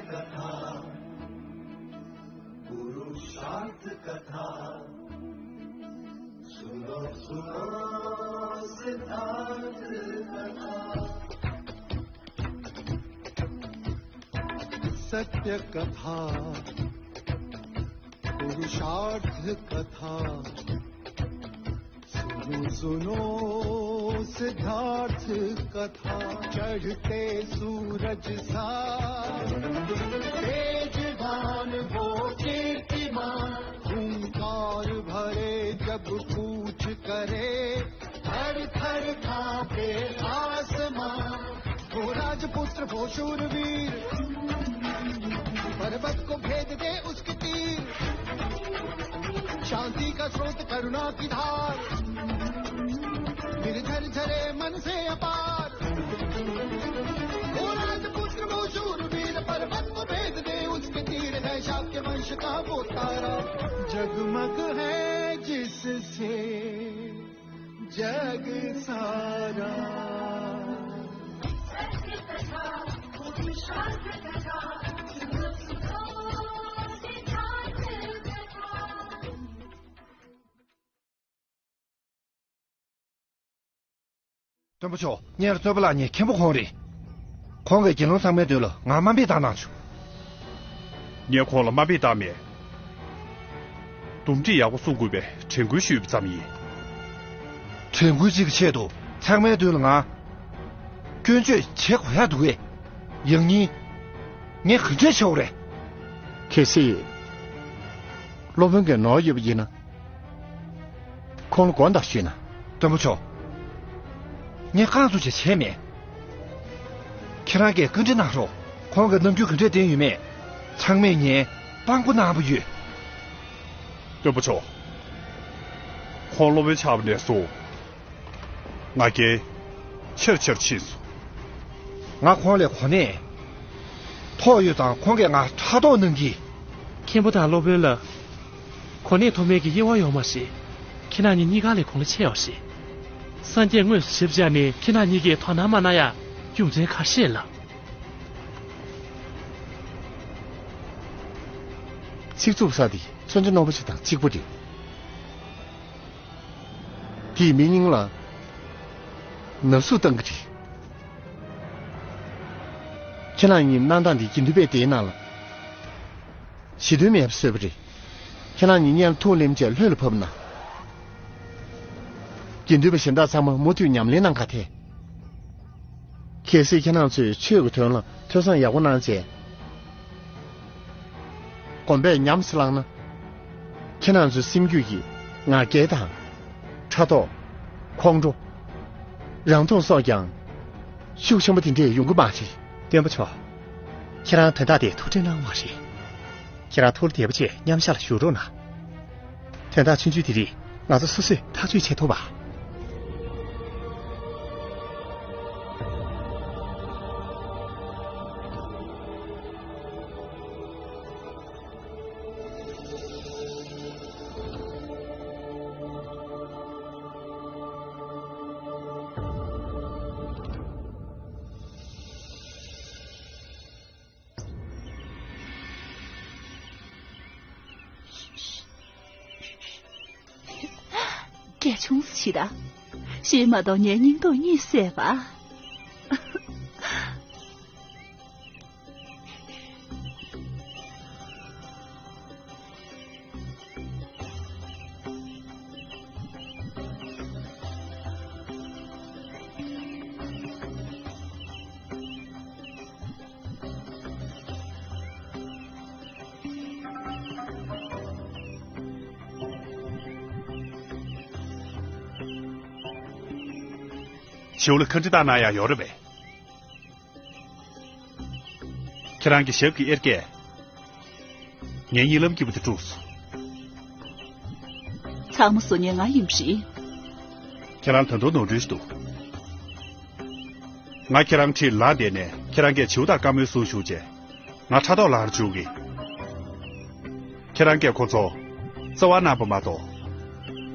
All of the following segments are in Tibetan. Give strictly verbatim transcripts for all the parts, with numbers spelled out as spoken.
कथा, पुरुषार्थ कथा, सुनो, सुनो सिद्धार्थ कथा। सत्य कथा, पुरुषार्थ कथा, सुनो, सुनो सिद्धार्थ कथा। चढ़ते सूरज सा तेजवान वो कीर्तिमान, हुंकार भरे जब कूच करे, थर थर कांपे आसमां। वो राजपुत्र, वो शूरवीर, पर्वत को भेद दे उसके तीर। शांति का स्रोत, करुणा की धार, निर्झर झरे मन से अपार। वो राजपुत्र, वो शूरवीर, पर्वत को भेद दे उसके तीर। है शाक्य वंश का वो तारा, जगमग है जिससे जग सारा। སྟོན་པ་མཆོག། ངའི་རྩོད་པ་ལ་ངའི་མཁན་པོ་ཁོང་རེད། ཁོང་གིས་དགེ་སློང་ཚང་མའི་མདུན་ལ་ང་དམའ་འབེབས་བཏང་གནང་བྱུང་། ངས་ཁོང་ལ་དམའ་འབེབས་བཏང་མེད། འདུམ་འགྲིག་ཡག་པོ་སྲུང་དགོས་པའི་དྲན་སྐུལ་ཞུས་པ་ཙམ་ཡིན། དྲན་སྐུལ་གཅིག་གི་ཆེད་དུ་ཚང་མའི་མདུན་ལ་ང་སྐྱོན་བརྗོད་བྱེད་དགོས་ཡག་འདུག་གས། ཡང་སྙིང་ངས་ག་འདྲས་བྱེད་དགོས་རེད། གལ་སྲིད་སློབ་དཔོན་གྱི་ནོར་ཡོད་པ་ཡིན་ན། ཁོང་ལ་དགོངས་དག་ཞུས་ན། སྟོན་པ་མཆོག། ངས་རྐང་བཙུགས་བྱས་བྱས་མེད། ཁྱེད་རང་གིས་བཀའ་འདྲི་གནང་རོགས། ཁོང་གི་རྣམ་འགྱུར་ག་འདྲས་བསྟན་ཡོད་མེད། ཚང་མས་ངའི་དཔང་པོ་གནང་བ་ཡོད། སྟོན་པ་མཆོག། ཁོང་སློབ་དཔོན་ཆགས་པ་ནས་བཟུང་། ང་རྒྱལ་ཆེར་ཆེར་ཕྱིན་སོང་། ང་ཁོང་ལས་གོ་གནས་ཐོབ་ཡོད་ཙང་ཁོང་གིས་ང་ཕྲག་དོག་གནང་གི། མཁན་པོ་དང་སློབ་དཔོན་ལ་གོ་གནས་ཐོབ་མེད་ཀྱི་དབྱེ་བ་ཡོད་མ་རེད། ཁྱེད་རང་གཉིས་གཉིས་ཀ་ལས་གོང་ལ་ཆེ་བ་རེད། སངས་རྒྱས་དངོས་སུ་ཞིབ་བྱས་ནས་ཁྱེད་རང་གཉིས་ཀས་དོ་སྣང་མ་གནང་ཡ་རྒྱུ་མཚན་ག་རེ་རེད་ལགས། ཚིག་རྩུབ་ས་དེ་མཚོན་ཆ་རྣོན་པོ་ཞིག་དང་གཅིག་པ་རེད། དེས་མི་སྙིང་ལ་ན་ཟུག་བཏང་གི་རེད། ཁྱེད་རང་གཉིས་གནང་སྟངས་འདི་དགེ་འདུན་པས་དེའི་ནང་ལ་ཞི་དུལ་མེད་པ་བཟོས་པ་རེད། ཁྱེད་རང་གཉིས་གཉེན་ལ་ཐུགས་ལེན་བྱས་ལྷོད་ལ་བབས་ན། དགེ་འདུན་པ་གཞན་དག་ཚང་མ་མུ་མཐུད་ཉམས་ལེན་གནང་ག་ཐད། གལ་སྲིད་ཁྱེད་རང་ཚོས་ཆོས་ཀྱི་དོན་ལ་ཐོས་བསམ་ཡག་པོ་གནང་བྱས། གོམས་པས་ཉམས་སུ་བླངས་ན། ཁྱེད་རང་ཚོའི་སེམས་རྒྱུད་ཀྱི་ང་རྒྱལ་དང་། ཕྲག་དོག་ཁོང་ཁྲོ། རང་མཐོང་སོགས་ཀྱང་ཤུགས་ཆེན་པོ་དེ་འདྲས་ཡོང་གི་མ་རེད། སྟོན་པ་མཆོག། ཁྱེད་རང་དོན་དག་དེ་ཐུགས་ཁྲལ་གནང་དགོས་མ་རེད། ཁྱེད་རང་ཐུགས་བདེ་པོ་བྱས་མཉམ་བཞག་ལ་བཞུགས་རོགས་གནང་། དོན་དག་ཆུང་ཆུང་དེ་རིགས་ང་ཚོ་སོ་སོས་ཐག་གཅོད་བྱེད་ཐུབ་པ། སྐད་ཆུང་ཙམ་བྱེད་དང་། ཞེས་མ་གཏོགས་ངའི་སྙིང་སྟོབས་གཉིད་སད་པ། བྱིའུ་ལ་ཁ་འདྲི་བཏང་གནང་ཡག་ཡོད་རེད་པས། ཁྱེད་རང་གི་ཞབས་ཀྱི་གཡེར་ཀས་ངའི་གཉིད་ལམ་སྐྱིད་པོ་དེ་དཀྲུགས་སོང་། ཚང་མ་བཟོ་མཁན་ང་ཡིན་པ་རེད། ཁྱེད་རང་ད་དུང་ནོར་འཁྲུལ་ཞིག་འདུག། ང་ཁྱེད་རང་འཁྲིས་ལངས་བསྡད་ནས་ཁྱེད་རང་གིས་བྱིའུ་དང་བཀའ་མོལ་གསུངས་བཞུགས་རྗེས། ང་ཕྲག་དོག་ལངས་ར་བཅུག་གི། ཁྱེད་རང་གིས་ཁོ་ཚོ་བརྩེ་བ་གནང་པ་མ་གཏོགས།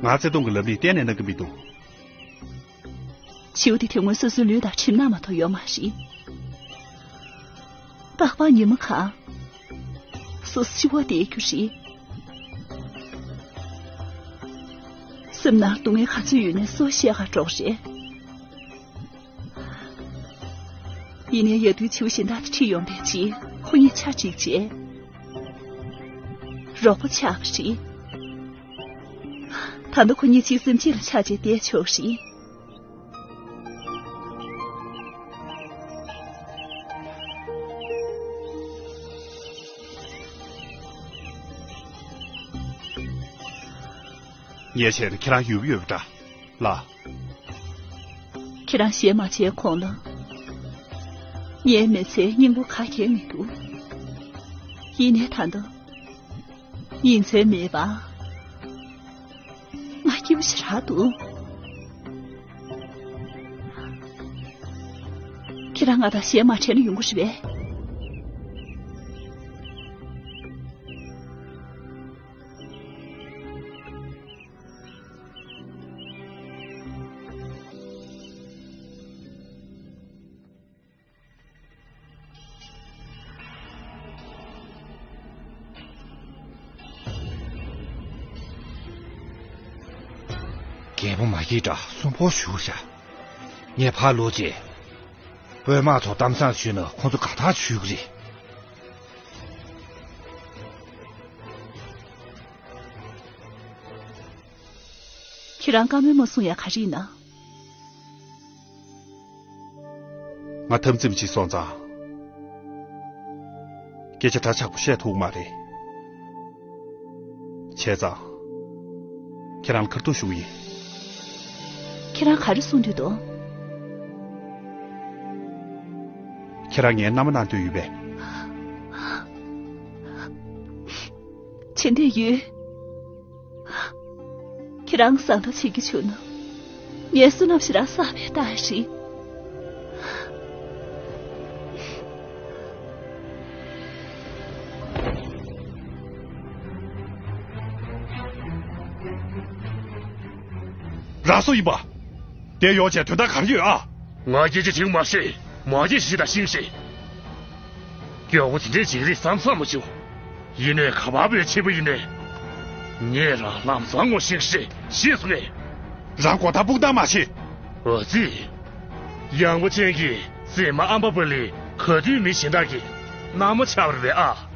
ང་བརྩེ་དུང་གི་ལམ་སེང་གཏན་ནས་གནང་གི་མི་འདུག། བྱིའུ་དེ་དེ་སྔོན་སོ་སོའི་ལུས་དང་གྲིབ་ནག་མ་གཏོགས་ཡོད་མ་རེད། ཏག་ཏག་ཉི་མ་གང་ སོ་སོ་ཤི་བ་བསྡད་རྒྱུ་རེད། སེམས་ནང་སྡུག་བསྔལ་ག་ཚོད་ཡོད་ནའི་སོ་བཤད་ག་འགྲོ་རེད། ཡིན་ནའི་ཡ་དུས་བྱིའུ་གཞན་དག་དེ་ཁྲིད་ཡོང་པའི་རྗེས་ཁོ་གཉིས་ཆ་འགྲིག་རྗེས། རོགས་པ་ཆགས་པ་རེད། ད་ལྟ་ཁོ་གཉིས་གཅིག་སེམས་གཅིག་ལ་ཆགས་བྱས་བསྡད་ཆོག་རེད། ངས་བྱས་ན་ཁྱེད་རང་ཡོད་པ་ཡོད་པ་འདྲ་ལ། ཁྱེད་རང་ཞལ་མ་བྱས་གོང་ལ། ངའི་མི་ཚེའི་སྙིང་པོ་ག་གེ་མི་འདུག་ཡིན་ནའི་ད་ལྟ། ཉིན་མཚན་མེད་པ། ང་སྐྱིད་པོ་ཞེ་དྲག་འདུག་ཁྱེད་རང་ང་དང་གཞས་མ་འཁྲབ་ན་ཡོང་གི་རེད་པས། རྒད་པོ་མ་སྐྱིད་དྲག་གསོན་པོ་བཞུགས་ཤག་ངས་ཕར་ལོག་རྗེས། དཔོན་དམག་ཚོ་གཏམ་བཟང་ཞུས་ན་ཁོང་ཚོ་དགའ་ཐག་ཆོད་ཀྱི་རེད། ཁྱེད་རང་བཀའ་མོལ་མ་གསུང་ཡ་ག་རེ་ཡིན་ན། ང་འཐབ་འཛིང་ཅིག་སོང་ཙང་། སྐད་ཆ་གྲ་ཆག་པོ་བཤད་ཐུབ་མ་རེད། བྱས་ཙང་། ཁྱེད་རང་ལ་ཁ་ཐུག་ཞུ་གི་ཡིན། ཁྱེད་རང་ག་རེ་གསུང་འདོད་འདུག་ཁྱེད་རང་ངའི་མནའ་མ་གནང་འདོད་ཡོད་པས། བྱེད་འདོད་ཡོད། ཁྱེད་རང་བཟང་འདྲ་བྱེད་རྒྱུ་བྱུང་ན། ངའི་བསོད་ནམས་ཞེ་དྲག་བསགས་པའི་རྟགས་རེད། རང་སུ་ཡིན་པ། དེ་ཡོང་བྱས་དོན་དག་ག་རེ་ཡོད་ཨ། ང་སྐད་ཆ་དྲི་མ་ཤེས། མ་སྐད་ཆ་ཞིག་དང་ཤིང་ཤེས། མགྱོགས་པོ་དེ་འདྲའི་འཇིགས་རིགས་བསམ་བསམ་མ་བྱུང་། ཡིན་ནའི་ག་པར་བས་ཆེ་པོ་ཡིན་ནའི། ངས་རང་ལམ་སང་ངོ་ཤེས་ཤེས་ཤེས་སོང་ངས། རང་གོ་ཐག་སྤུག་ཐག་མ་བྱེད། འོ་ཙི། ཡང་པོ་ཅན་གྱི་མཛེས་མ་ཨམ་པ་པ་ལི་ག་དུས་མི་གཞན་དག་གི་མནའ་མ་ཆགས་པ་རེད་ཨ།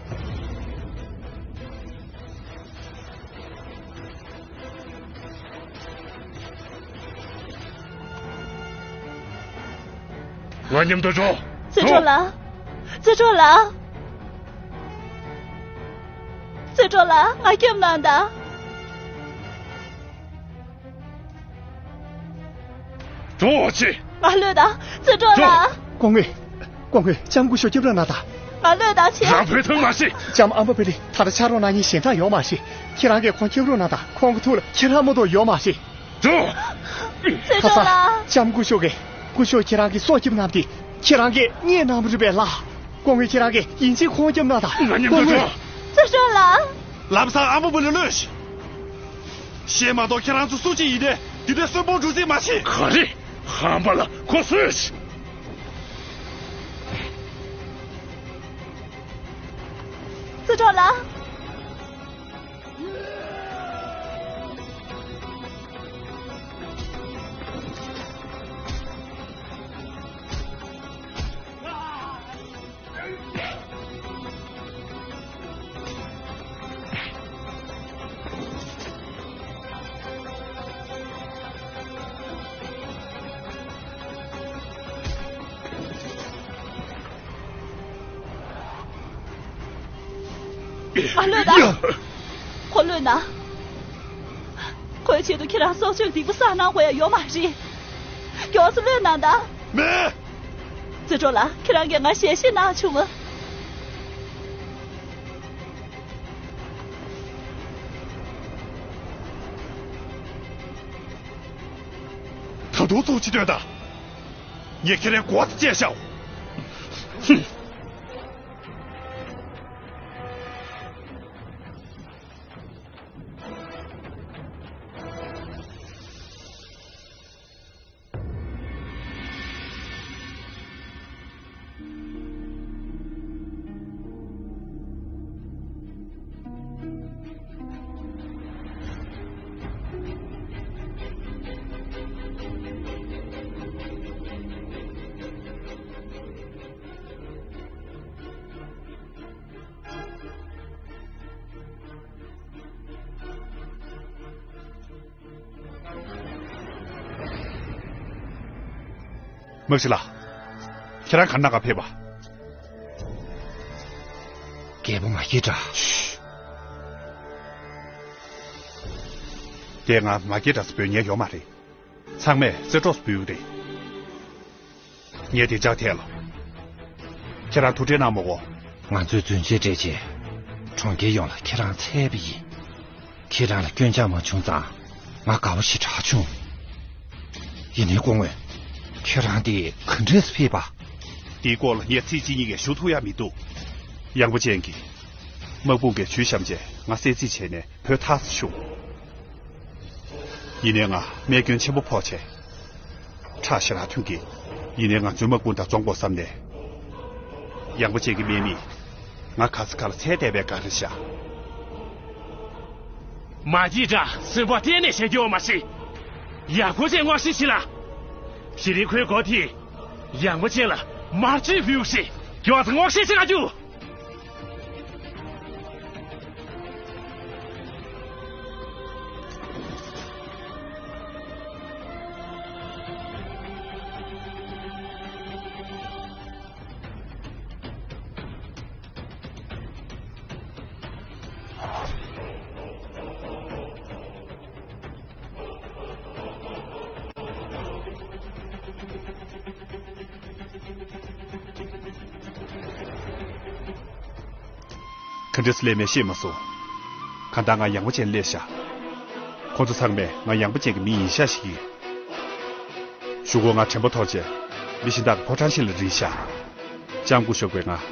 ང་མཉམ་དུ་འགྲོ། རྩེ་གྲོགས་ལགས། རྩེ་གྲོགས་ལགས། རྩེ་གྲོགས་ལགས་ང་སྐྱོབ་གནང་དང་། འགྲོ་ཆེ། ང་ལོས་དང་རྩེ་གྲོགས་འགྲོ། ལགས། སྐུ་ངོ། སྐུ་ངོ་ལྕམ་སྐུ་ཞབས་སྐྱབས་རོགས་གནང་དང་། ང་ལོས་དང་ཆེ། རང་བོད་ཐང་མ་ཤེས། ལྕམ་ཨམ་པ་པེ་ལི་ད་ལྟ་ཕྱག་རོགས་གནང་མཁན་གཞན་དག་ཡོད་མ་ཤེས། ཁྱེད་རང་གིས་ཁོང་སྐྱབས་རོགས་གནང་དང་། ཁོང་གི་ཐུགས་ལ་ཁྱེད་རང་མ་གཏོགས་ཡོད་མ་ཤེས། འགྲོ། རྩེ་གྲོགས་ལགས། ལྕམ་སྐུ་ཞབས་ཀྱིས་སྐུ་ཞབས་ཁྱེད་རང་གི་སྲོག་སྐྱབས་གནང་སྟེ་ཁྱེད་རང་གིས་བརྙས་གནང་བ་རེད་པས་ལགས། སྐུ་ངོ་ཁྱེད་རང་གིས་ཡིན་གཅིག་ཁོང་སྐྱབས་གནང་དང་། ང་མཉམ་དུ་སྐུ་ངོ་འགྲོ། རྩེ་གྲོགས་ལགས། ལམ་སང་ཨ་མ་བུ་ལ་གློད་ཤིག་གཞན་མ་གཏོགས་ཁྱེད་རང་ཚོ་སུ་གཅིག་ཡིན་ནའི་འདི་འདྲའི་གསོན་པོ་འགྲོ་རྩིས་མ་བྱེད། ག་རེ། ཧམ་པ་ལ་ཁོ་གསོད་ཤིག་རྩེ་གྲོགས་ལགས། ང་གློད་དང་། ཁོ་གློད་ན། ཁོའི་ཆེད་དུ་ཁྱེད་རང་སྲོག་གཅོད་སྡིག་པ་བསགས་གནང་དགོས་ཡ་ཡོད་མ་རེད། མགྱོགས་སེ་གློད་གནང་དང་། མེད། རྩེ་གྲོགས་ལགས་ཁྱེད་རང་གིས་ང་ཞལ་བཞེས་གནང་བྱུང་ངམ། ད་དུང་ཚོགས་ཅི་སྟོན་དང་། ངས་ཁྱེད་རའི་མགོ་ཚ་བཅད་བཞག་ཧུམ། དམག་སྤྱི་ལགས། ཁྱེད་རང་ག་ན་ག་ཕེབས་པ། རྒྱལ་པོ་མ་སྐྱེས་དགྲ། ཤི། དེ་ང་མ་སྐྱེས་དགྲ་ཟེར་འབོད་མཁན་ཡོད་མ་རེད། ཚང་མས་རྩེ་གྲོགས་སུ་འབོད་ཀྱི་རེད། ངས་བདེ་འཇགས་ཐད་ལ། ཁྱེད་རང་ཐུགས་ཁྲལ་གནང་མ་དགོས། ང་ཚོས་རྫུན་བཤད་སྤྲད་རྗེས། གྲོང་ཁྱེར་ཡོངས་ལ་ཁྱེད་རང་འཚོལ་བ་ཡིན། ཁྱེད་རང་ལ་སྐྱོན་ཆ་མ་བྱུང་ཙང་། ང་དགའ་བོ་ཞེ་དྲག་བྱུང་། ཡིན་ནའི་སྐུ་ངོ། ཁྱེད་རང་དེ་ག་འདྲས་སེ་ཕེབས་པ། དེའི་སྐོར་ལ་ངས་ཚིག་གཅིག་གཉིས་ཀྱིས་ཞུ་ཐུབ་ཡ་མི་འདུག། ཡངས་པོ་ཅན་གྱིས། དམག་དཔུང་གིས་ཇུས་བཤམས་རྗེས་ང་གསོད་རྩིས་བྱས་ནས་བོད་ཐར་སོང་བྱུང་། ཡིན་ནའི་ང་རྨས་སྐྱོན་ཆེན་པོ་ཕོག་བྱས། ཁྲག་ཞེ་དྲག་ཐོན་གྱི། ཡིན་ནའི་ང་ཚོའི་དམག་དཔུང་དང་འཛོམས་དགོས་བསམ་ནས། ཡངས་པོ་ཅན་གྱི་དམག་མིས་ང་ག་ས་ག་ལ་འཚོལ་བསྡད་པའི་བཀའ་དྲིན་ཤག། མ་སྐྱེས་དགྲ་སེམས་པ་གཏན་ནས་བཞག་རྒྱུ་ཡོད་མ་རེད། ཡངས་པོ་ཅན་དངོས་གཞི་ཞིག་ལ། ཞི་ལི་ཁོའི་སྒོ་དེས། ཡངས་པོ་ཅན་ལ་དམར་མཆོད་འབུལ་ཞིག་མགྱོགས་ཙམ་དངོས་གཞི་ཞིག་ལ་རྒྱུགས། ག་འདྲས་སླེབས་མེད་ཤེས་མ་སོང་། གང་ལྟར་ང་ཡངས་པོ་ཅན་སླེབས་ཤག། ཁོང་ཚོ་ཚང་མས་ང་ཡངས་པོ་ཅན་གྱི་མི་ཡིན་ཤག་ཞིག་ཡིན། གཞུག་གུ་ང་དྲན་པ་ཐོར་བྱས། མི་གཞན་དག་གི་ཕོ་བྲང་ཕྱི་ལ་རིལ་ཤག། ལྕམ་སྐུ་ཞབས་ཀྱིས་ང་།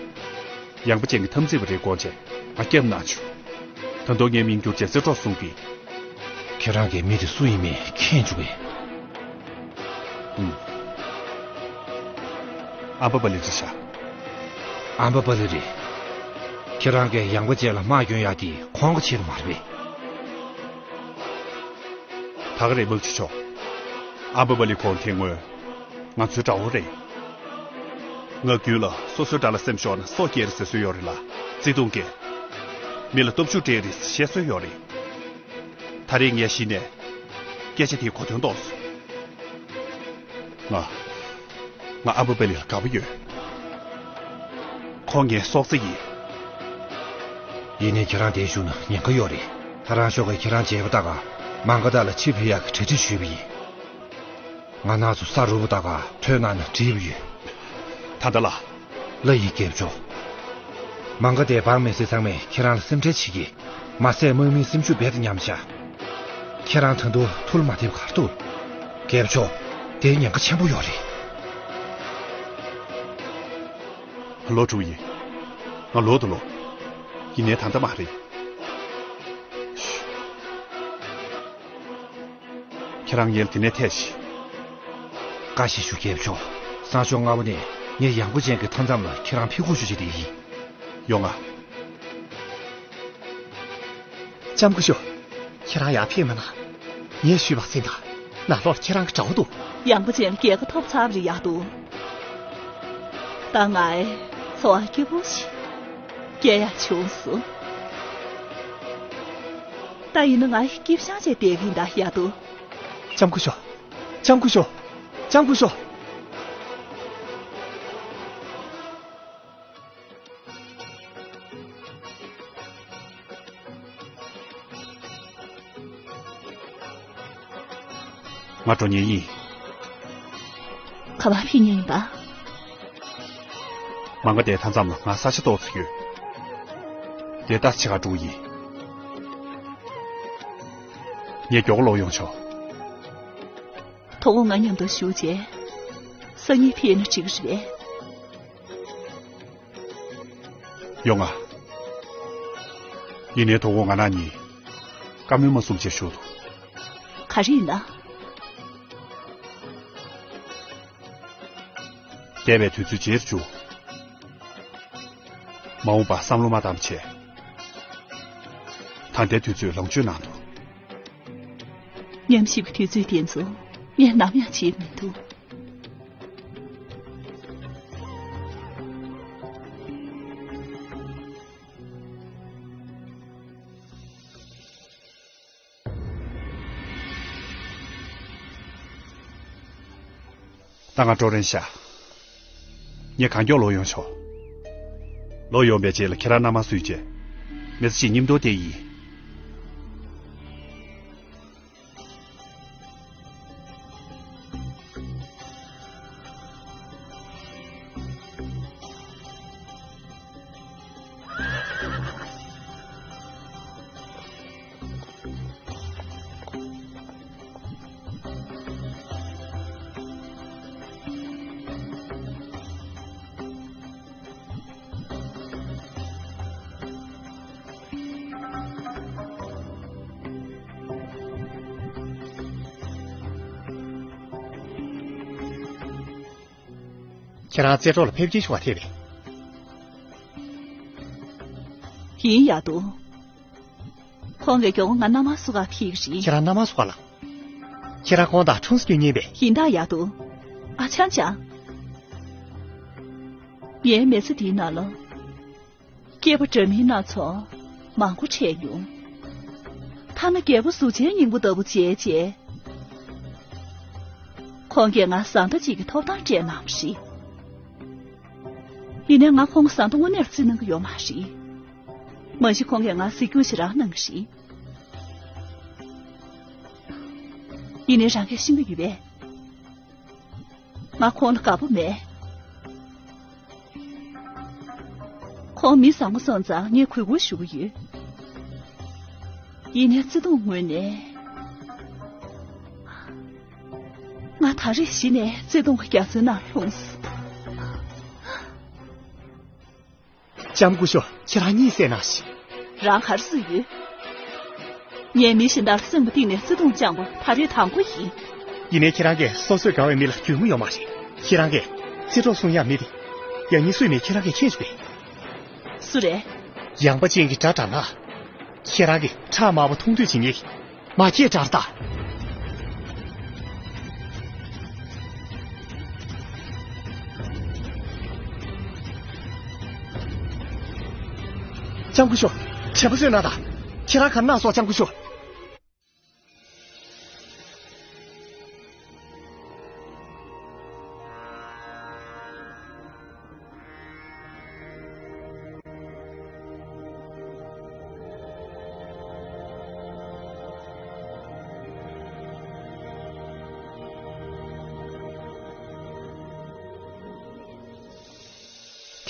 ཡངས་པོ་ཅན་གྱི་འཐབ་འཛིང་པ་རེད་དགོངས་བྱས་ང་སྐྱབས་གནང་བྱུང་། ད་དུང་ངས་མིང་བསྒྱུར་བྱས་རྩེ་གྲོགས་གསུང་གི། ཁྱེད་རང་གིས་མི་དེ་སུ་ཡིན་མིན་མཁྱེན་བཅུག་གས། ཨུམ། ཨམ་བ་པ་ལི་རེད་ཤག། ཨམ་བ་པ་ལི་རེད། ཁྱེད་རང་གིས་ཡངས་པོ་ཅན་ལ་དམག་སྐྱོན་ཡག་དེ་ཁོང་གི་ཆེད་དུ་མ་རེད་པས། ད་ག་རེད་དམག་སྤྱི་མཆོག། ཨམ་བ་པ་ལི་ཁོང་དེ་སྔོན། ང་ཚོའི་དགྲ་བོ་རེད། ངག་རྒྱུན་ལ་སོ་སོའི་དགྲ་ལ་སེམས་ཤོར་ན་སྲོག་སྐྱེལ་ཟེར་སྲོལ་ཡོད་རེད་ལ། བརྩེ་དུང་གིས། མི་ལ་སྟོབས་ཤུགས་སྤྲད་རེད་ཟེར་བཤད་སྲོལ་ཡོད་རེད། ད་རེས་ངས་གཞི་ནས། སྐད་ཆ་དེའི་གོ་དོན་རྟོགས་སོང་། ང་། ང་ཨམ་བ་པ་ལི་ལ་དགའ་པོ་ཡོད། ཁོང་ངའི་སྲོག་རྩ་ཡིན། ཡིན་ནའི་ཁྱེད་རང་འདིར་བཞུགས་ན་ཉེན་ཁ་ཡོད་རེད། ལྷ་རམས་ཤོག་གིས་ཁྱེད་རང་མཇལ་བ་ལྟ་ག། མང་ག་དག་ལ་ཕྱིར་ཕེབས་ཡག་གི་གྲ་སྒྲིག་ཞུས་པ་ཡིན། ང་ནག་ཚོ་ས་རུབ་པ་ལྟ་ག་ཐོན་གནང་ན་འགྲིག་པ་ཡོད། ད་ལྟ་ལ། ལ་ཡིན་རྒྱལ་མཆོག། མང་ག་དེ་འབངས་མི་སེར་ཚང་མས་ཁྱེད་རང་ལ་སེམས་ཁྲལ་བྱེད་ཀྱི། མ་ཟད་དམག་མིའི་སེམས་ཤུགས་རྦད་དེ་ཉམས་ཤག། ཁྱེད་རང་ད་དུང་ཐུགས་ལ་མ་འདེབས་ག་རེ་འདུག། རྒྱལ་མཆོག། དེ་ཉེན་ཁ་ཆེན་པོ་ཡོད་རེད། ལོ་དྲུག་ཡིན། ང་ལོ་དང་ལོ། ཡིན་ནའི་ད་ལྟ་མ་རེད། ཁྱེད་རང་ངེད་ལ་དེ་ནས་ཐད་ཤིག། བཀའ་བཞིན་ཞུ། རྒྱལ་མཆོག། སང་ཞོགས་སྔ་པོ་ནས་ངས་ཡངས་པོ་ཅན་གྱི་མཐའ་མཚམས་ལ་ཁྱེད་རང་ཕེབས་སྒུག་ཞུ་བྱེད་དེ་ཡིན། ཡོང་ང་། ལྕམ་སྐུ་ཞབས། ཁྱེད་རང་ཡར་ཕེབས་མ་གནང་། ངས་ཞུས་པ་གསན་དང་། ནང་ལོགས་ལ་ཁྱེད་རང་གི་དགྲ་བོ་འདུག། ཡངས་པོ་ཅན་ལ་རྒྱལ་ཁ་ཐོབ་ཚར་བ་རེད་ཡག་འདུག། ད་ངའི་འཚོ་བ་སྐྱིད་པོ་ཞིག་སྐྱེལ་ཡག་བྱུང་སོང་། ད་ཡིན་ན་ང་སྐྱིད་ཤང་བྱས་བསྡད་ཀྱི་ཡིན་ད་ཡག་འདུག། ལྕམ་སྐུ་ཞབས། ལྕམ་སྐུ་ཞབས། ལྕམ་སྐུ་ཞབས། ང་འགྲོ་མཁན་ཡིན། ག་པར་ཕེབས་མཁན་ཡིན་པ། མང་ག་དེའི་མཐའ་མཚམས་ལ་ང་ས་ཆ་ཏོག་ཙམ་ཡོད། དེ་ལྟ་ཆེ་ཁ་འགྲོ་གི་ཡིན། ངས་མགྱོགས་པོ་ལོག་ཡོང་ཆོག། དོ་དགོང་ང་མཉམ་དུ་བཞུགས་རྗེས། སང་ཉིན་ཕེབས་ན་འགྲིག་གི་རེད་པས། ཡོང་ང་། ཡིན་ནའི་དོ་དགོང་ང་རང་གཉིས། བཀའ་མོལ་མ་གསུང་བྱས་བཞུགས་དོ། ག་རེ་ཡིན་ན། འདས་པའི་དུས་ཚོད་བརྗེད་དུ་བཅུག། མ་འོངས་པར་བསམ་བློ་མ་བཏང་བ་བྱས། ད་ལྟའི་དུས་ཚོད་ལོངས་སྤྱོད་གནང་དོ། མཉམ་ཞིག་གི་དུས་ཚོད་དེ་ཚོ་ངས་ནམ་ཡང་བརྗེད་མི་ཐུབ། ད་ང་འགྲོ་རན་ཤག་ངས་གང་མགྱོགས་ལོག་ཡོང་ཆོག་ལོག་ཡོང་པའི་རྗེས་ལ་ཁྱེད་རང་མནའ་མ་བསུས་རྗེས། མི་ཚེ་གཅིག་མཉམ་དུ་བསྡད་ཡིན། ཁྱེད་རང་རྩེ་གྲོགས་ལ་ཕེབས་སྐྱེལ་ཞུ་བ་ཐེབས་པས། ཡིན་ཡག་འདུག་ཁོང་གིས་མགྱོགས་པོ་ང་མནའ་མ་བསུ་གར་ཕེབས་ཀྱི་རེད། ཁྱེད་རང་མནའ་མ་བསུ་ག་ལ། ཁྱེད་རང་ཁོང་དང་ཁྲུང་སུ་སྐྱོད་ཉན་པས། ཡིན་ད་ཡག་འདུག་ཨ་ཅང་ཅང་། ངའི་མི་ཚེ་འདིའི་ནང་ལ། སྐྱེས་པ་འདྲ་མིན་སྣ་ཚོགས་མང་པོ་འཕྲད་མྱོང་། ཐ་ན་རྒྱལ་པོ་གཟུགས་ཅན་སྙིང་པོ་ལྟ་བུ་མཇལ་རྗེས། ཁོང་གིས་ང་བཟའ་ཟླ་གཅིག་གི་ཐོབ་ཐང་སྤྲད་གནང་བ་རེད། ཡིན་ནའི་ང་ཁོང་གི་བཟའ་ཟླ་དངོས་གནས་བརྩི་གནང་གི་ཡོད་མ་རེད། མ་གཞི་ཁོང་གིས་ང་གཟིགས་སྐྱོང་ཞེ་དྲག་གནང་གི་རེད། ཡིན་ནའི་རང་གིས་ཤེས་ཀྱི་ཡོད་པས། ང་ཁོང་ལ་དགའ་པོ་མེད། ཁོང་མི་བཟང་པོ་སོང་ཙང་ངས་གུས་བཀུར་ཞུ་གི་ཡོད། ཡིན་ནའི་བརྩེ་དུང་ངོས་ནས། ང་ད་རེས་གཞི་ནས་བརྩེ་དུང་གི་རྒྱ་མཚོའི་ནང་ལྷུང་སོང་། ལྕམ་སྐུ་ཞབས། ཁྱེད་རང་གཉིད་སད་གནང་ཞིག་རང་ག་རེ་བཟོས་ཡོད། ངས་མི་གཞན་དག་ལ་སེམས་པ་གཏིང་ནས་བརྩེ་དུང་བཅངས་པ་ད་རེས་དང་པོ་ཡིན། ཡིན་ནའི་ཁྱེད་རང་གིས་སོ་སོས་དགའ་བའི་མི་ལ་གྱོང་མོ་ཡོད་མ་རེད། ཁྱེད་རང་གིས་རྩེ་གྲོགས་གསུང་ཡག་མི་དེ་ཡང་སྙིང་སུས་མེད་ཁྱེད་རང་གིས་ཁྱེད་ཅིག་པས། སུ་རེད། ཡངས་པ་ཅན་གྱི་དགྲ་དགྲ་ན། ཁྱེད་རང་གིས་ཁྲག་དམར་པོ་འཐུང་དུས་བྱེད་ངེས། མ་སྐྱེས་དགྲར་ལྟ། ལྕམ་སྐུ་ཞབས། བྱས་པ་བཟོས་ན་ད། ཁྱེད་རང་ག་ན་སོགས་ལྕམ་སྐུ་ཞབས།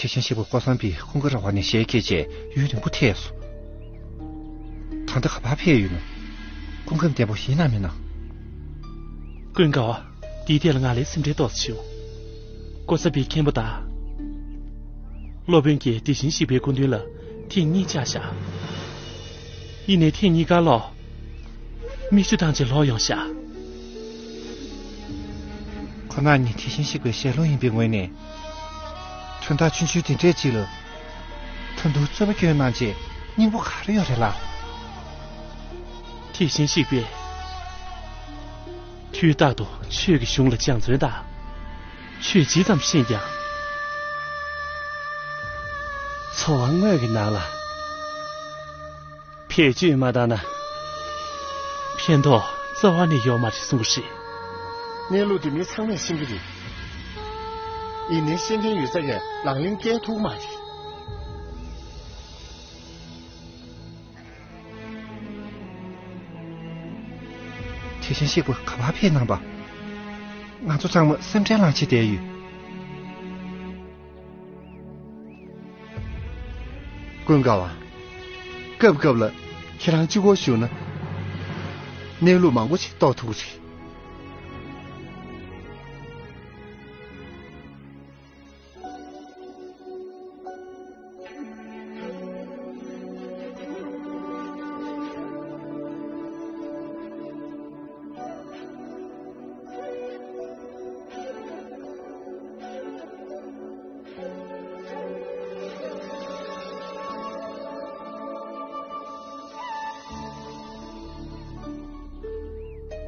ཐེག་ཆེན་གཤེགས་པ་ཀོ་སམ་བི་ཀུན་དགའ་ར་བ་ནས་ཞལ་གྱེས་རྗེས་ཡུན་རིང་པོ་ཐལ་སོང་། ད་ལྟ་ག་པར་ཕེབས་ཡོད་ན། སྐུ་ཁམས་བདེ་པོ་ཡིན་ནམ་མིན་ནམ། ཀུན་དགའ་བ། འདིའི་ཐད་ལ་ང་ལ་སེམས་ཁྲལ་ཏོག་ཙམ་བྱུང་། ཀོ་ས་པའི་མཁན་པོ་དང་། སློབ་དཔོན་གྱིས་དེ་བཞིན་གཤེགས་པའི་སྐུ་མདུན་ལ་ཐེངས་གཉིས་བཅར་བཞག་ཡིན་ནའི་ཐེངས་གཉིས་ཀ་ལོག་མིག་ཆུ་བཏང་བྱས་ལོག་ཡོང་བཞག་ཁོ་རང་གཉིས་དེ་བཞིན་གཤེགས་པའི་ཞལ་སློབ་ཡིན་པའི་ངོས་ནས། དོན་དག་ཆུང་ཆུང་དེ་འདྲས་ཅིག་ལ། ད་དུང་རྩོད་པ་སྐྱོན་གནང་བྱས་སྙིང་པོ་ག་རེ་ཡོད་རེད་ལགས། དེ་བཞིན་གཤེགས་པས། དུས་རྟག་ཏུ་ཆོས་ཀྱི་གཞུང་ལ་སྦྱང་བརྩོན་དང་། ཆོས་ཇི་ཙམ་ཤེས་ཀྱང་། འཚོ་བ་དངོས་ཀྱི་ནང་ལ་བེད་སྤྱོད་མ་བཏང་ན། ཕན་ཐོགས་རྩ་བ་ནས་ཡོད་མ་རེད་གསུང་གི་རེད། གནས་ལུགས་འདི་མི་ཚང་མས་ཤེས་ཀྱི་རེད། ཡིན་ནའི་ཤེས་མཁན་ཡོད་ས་ནས་ལག་ལེན་བཀལ་ཐུབ་མ་རེད། དེ་བཞིན་གཤེགས་པ་ག་པར་ཕེབས་གནང་པ། ང་ཚོ་ཚང་མ་སེམས་ཁྲལ་ལངས་བྱས་བསྡད་ཡོད། ཀུན་དགའ་བ། སྐབས་སྐབས་ལ་ཁྱེད་རང་གཅིག་པོ་བཞུགས་ན། གནས་ལུགས་མང་པོ་ཞིག་རྟོགས་ཐུབ་ཀྱི་རེད།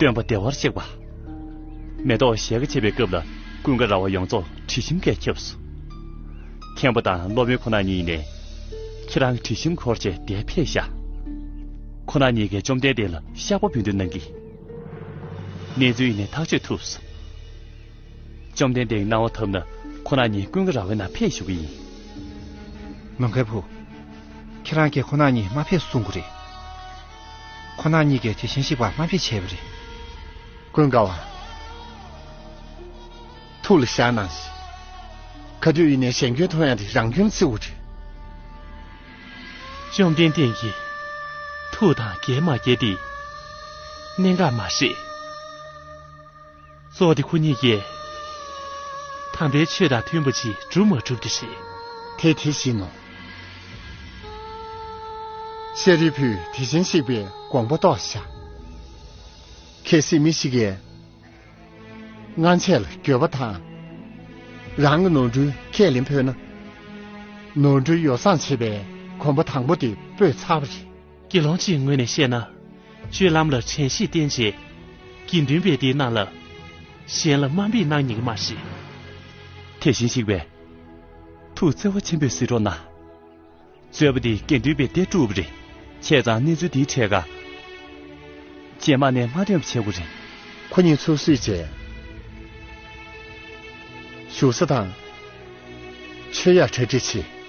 སྟོན་པ་བདེ་བར་གཤེགས་པ། མེ་ཏོག་ཞལ་དཀར་བྱེད་པའི་སྐབས་ལ་ཀུན་དགའ་ར་བ་ཡོངས་རྫོགས་དྲི་ཞིམ་གྱིས་ཁྱབ་སོང་། མཁན་པོ་དང་སློབ་དཔོན་ཁོ་ན་གཉིས་ནས་ཁྱེད་རང་གི་དྲི་ཞིམ་འཁོར་བྱས་འདིར་ཕེབས་ཤག་ཁོ་ན་གཉིས་ཀས་བཅོམ་ལྡན་འདས་ལ་བཤགས་པ་འབུལ་འདོད་གནང་གིས། གནས་ཚུལ་ཡིན་ནའི་ཐག་གཅོད་ཐུབ་སོང་། བཅོམ་ལྡན་འདས་ཀྱི་གནང་བ་ཐོབ་ན་ཁོ་ན་ཉིད་ཀུན་དགའ་ར་བའི་ནང་ཕེབས་ཞུ་གི་ཡིན། ནམ་མཁའི་བུ། ཁྱེད་རང་གིས་ཁོ་ན་ཉིད་མ་ཕེབས་གསུང་གི་རེད། ཁོ་ན་ཉིད་ཀྱིས་དེ་བཞིན་གཤེགས་པ་མ་ཕེབས་བྱས་པ་རེད། ཀུན་དགའ་བ། ཐུགས་ལ་བཞག་གནང་ཞིག་ག་དུས་ཡིན་ནའི་གཞན་སྐྱོན་མཐོང་ཡ་དེ་རང་སྐྱོན་ལ་བརྩི་དགོས་རེད། བཅོམ་ལྡན་འདས་ཀྱིས་ཐུགས་དང་འགལ་མ་འགལ་དེ་གནད་འགག་མ་རེད། གཙོ་བོ་དེ་ཁོ་གཉིས་ཀྱིས་དམ་པའི་ཆོས་དང་མཐུན་པ་ཅིག་སྒྲུབ་མ་སྒྲུབ་དེ་རེད། དེ་དེ་བཞིན་ནོ། ཤཱ་རིའི་བུས་དེ་བཞིན་གཤེགས་པའི་དགོངས་པ་རྟོགས་བཞག་གལ་སྲིད་མི་ཞིག་གིས་སྔན་ཆད་ལ་འགྱོད་པ་དང་། རང་གི་ནོར་འཁྲུལ་ཁས་ལེན་ཕོད་ན། ནོར་འཁྲུལ་ཡོ་བསྲང་བྱེད་པའི་གོམ་པ་དང་པོ་དེ་སྤོས་ཚར་བ་རེད། དགེ་སློང་གཅིག་ངོས་ནས་བཤད་ན། སྤྱོད་ལམ་ལ་དྲན་ཤེས་བསྟེན་བྱས། དགེ་འདུན་པས་དེའི་ནང་ལ་གཞན་ལ་དམའ་འབེབས་གནང་ཉན་གྱི་མ་རེད། དེ་བཞིན་གཤེགས་པས། ཐུགས་བརྩེ་བ་ཆེན་པོས་གཟིགས་རོགས་གནང་། རྩོད་པ་འདི་དགེ་འདུན་པས་འདེད་བསྒྲུབས་པ་རེད། བྱས་ཙང་གནས་ཚུལ་འདིའི་གྲས་ཀ་རྗེས་མ་ནས་མ་ཐོན་པ་བྱེད་དགོས་རེད། ཁོ་གཉིས་ཚུར་བསུས་བྱས། བཞུགས་ས་དང་། མཆོད་ཡར་གྲ་སྒྲིག་བྱེད།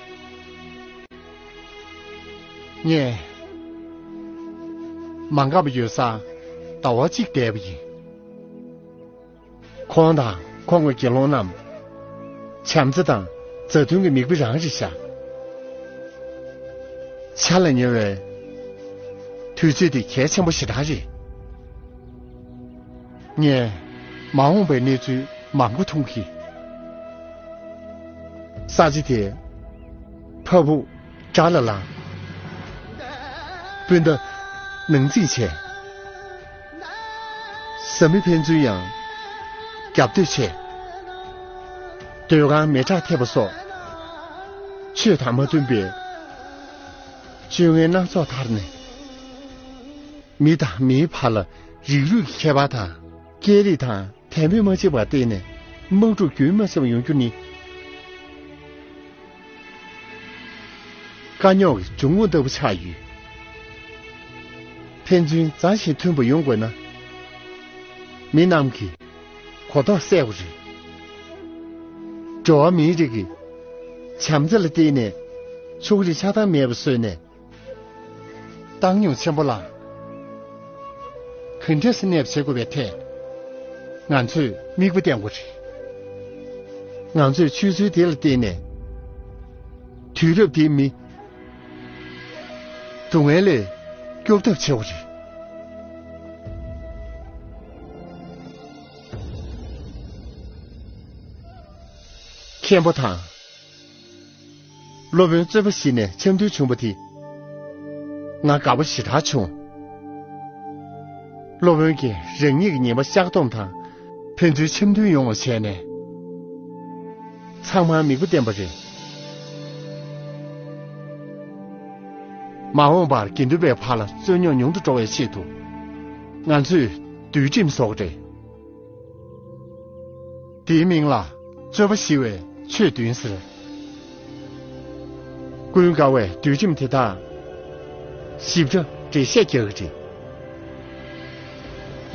ངས་མ་འགགས་པ་ཡོད་སར་ཟླ་བ་གཅིག་བསྡད་པ་ཡིན། ཁོང་དང་ཁོང་གི་དགེ་སློང་རྣམས་བྱམས་བརྩེ་དང་མཛའ་མཐུན་གྱི་མིག་དཔེ་རང་རེད་ཤག་འཆར་ལ་ཉེ་བའི་དུས་ཚོད་འདི་གལ་ཆེན་པོ་ཞེ་དྲག་རེད། ངས་མ་འོངས་པའི་གནས་ཚུལ་མང་པོ་མཐོང་གི། ས་ཆ་དེ་ཕ་བུ་དགྲ་ལ་ལངས། སྤུན་ཟླ་ནང་འཛིང་བྱས། བཟའ་མི་ཕན་ཚུན་ཡང་རྒྱབ་གཏོད་བྱས། སྡོད་ཁང་མེ་སྲེག་ཐེབས་པ་སོགས་ཆོས་དང་མ་མཐུན་པའི་སྤྱོད་ངན་སྣ་ཚོགས་དར་ནས། མི་དང་མིའི་བར་ལ་རིགས་རུས་ཀྱི་ཁྱད་པར་དང་། སྐད་རིགས་དང་དད་མོས་མ་བྱས་པར་བརྟེན་ནས་དམག་འཁྲུག་རྒྱུན་མ་ཆད་པར་ཡོང་རྒྱུ་ནི། དཀའ་རྙོག་གི་འབྱུང་ཁུངས་ལྟ་བུ་ཆགས་ཡོད། ཕན་ཚུན་མཛའ་ཞིང་མཐུན་པ་ཡོང་དགོས་ན། མི་རྣམས་ཀྱི་གོ་རྟོགས་གསལ་པོ་རེད། འགྲོ་བ་མིའི་རིགས་ཀྱི་བྱམས་བརྩེ་ལ་བརྟེན་ནས་ཕྱོགས་རིས་ཆགས་སྡང་མེད་པ་བཟོས་ནས། བཏང་སྙོམས་ཆེན་པོ་ལ་ག་འདྲས་སེ་གནས་པ་བྱེད་དགོས་པའི་ཐད་ང་ཚོས་མིག་དཔེ་བསྟན་དགོས་རེད། ང་ཚོས་ཆོས་ཚུལ་དེ་ལ་བརྟེན་ནས་དུས་རབས་འདིའི་མི་སྡུག་བསྔལ་ལས་སྐྱོབ་ཐབས་བྱེད་དགོས་རེད། མཁན་པོ་དང་། སློབ་དཔོན་རྩོད་པ་ཞིག་ནས་འཆམ་མཐུན་བྱུང་བ་དེ་ང་དགའ་པོ་ཞེ་དྲག་བྱུང་། སློབ་དཔོན་གྱིས་རང་ཉིད་ཀྱི་ཉེས་པ་བཤགས་སྡོམ་དང་ཕན་ཚུན་འཆམ་མཐུན་ཡོང་བ་བྱས་ནས་ཚང་མར་མིག་དཔེ་བསྟན་པ་རེད། མ་འོངས་པར་དགེ་འདུན་པའི་བར་ལ་རྩོད་རྙོག་ཉུང་དུ་འགྲོ་བའི་ཆེད་དུ་ང་ཚོས་འདུལ་ཁྲིམས་བཟོ་གི་རེད། དེའི་མིང་ལ་རྩོད་པ་ཞི་བའི་ཆོས་བདུན་ཟེར། ཀུན་དགའ་བས་འདུལ་ཁྲིམས་དེ་དག་ཞིབ་ཕྲ་འགྲེལ་བཤད་རྒྱག་གི་རེད།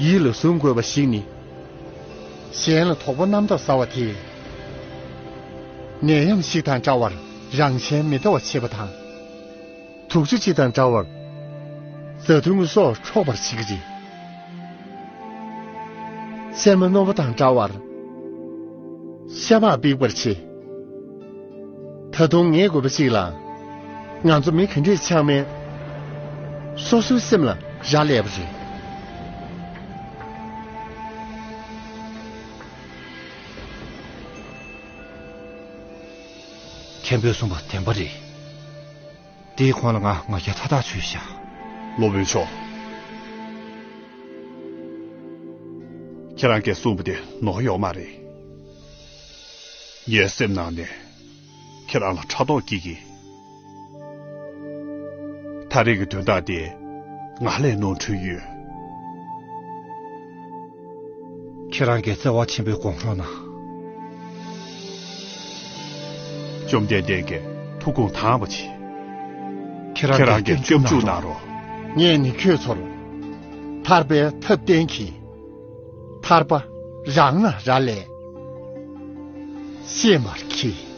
ཡིད་ལ་བཟུང་དགོས་པ་ཞིག་ནི། གཞན་ལ་དོགས་པ་རྣམ་དག་ཟ་བ་དེས། ནད་ཡམས་ཤིག་དང་འདྲ་བར་རང་གཞན་མི་ལྟ་བ་བྱེད་པ་དང་། དུག་ཆུ་སྤྱི་དང་འདྲ་བར་མཛའ་མཐུན་གྱི་སྲོག་འཕྲོག་པར་བྱེད་ཀྱི་རེད། ཚེར་མ་རྣོ་པོ་དང་འདྲ་བར་ཤ་མར་འབིགས་པར་བྱེད། ད་དུང་ངེས་དགོས་པ་ཞིག་ལ། ང་ཚོ་མི་ག་འདྲས་ཆགས་མིན་སོ་སོའི་སེམས་ལ་རག་ལས་པ་རེད། མཁན་པོས་གསུངས་པ་བདེན་པ་རེད། དེའི་གོང་ལ་ང་ང་རྒྱལ་མཐའ་དག་ཆོད་ཤག་སློབ་དཔོན་མཆོག་ཁྱེད་རང་གིས་གསུངས་པ་དེ་ནོར་ཡོད་མ་རེད། ངའི་སེམས་ནང་ནས་ཁྱེད་རང་ལ་ཕྲག་དོག་སྐྱེ་གི། ད་རེས་ཀྱི་དོན་དག་དེ་ང་ལས་ནོར་འཁྲུལ་ཡོད། ཁྱེད་རང་གིས་བརྩེ་བ་ཆེན་པོས་དགོངས་རོགས་གནང་། བཅོམ་ལྡན་འདས་ཀྱི་ཐུགས་དགོངས་དྭངས་པ་བྱེད། ཁྱེད་རང་གིས་སྐྱབས་འཇུག་གནང་རོགས། ངས་ནི་ཁྱོད་ཚོར་ཐར་པའི་ཐབས་བསྟན་གྱིས། ཐར་པ་རང་ལ་རག་ལས། གཅེས་མར་འཁྱེར།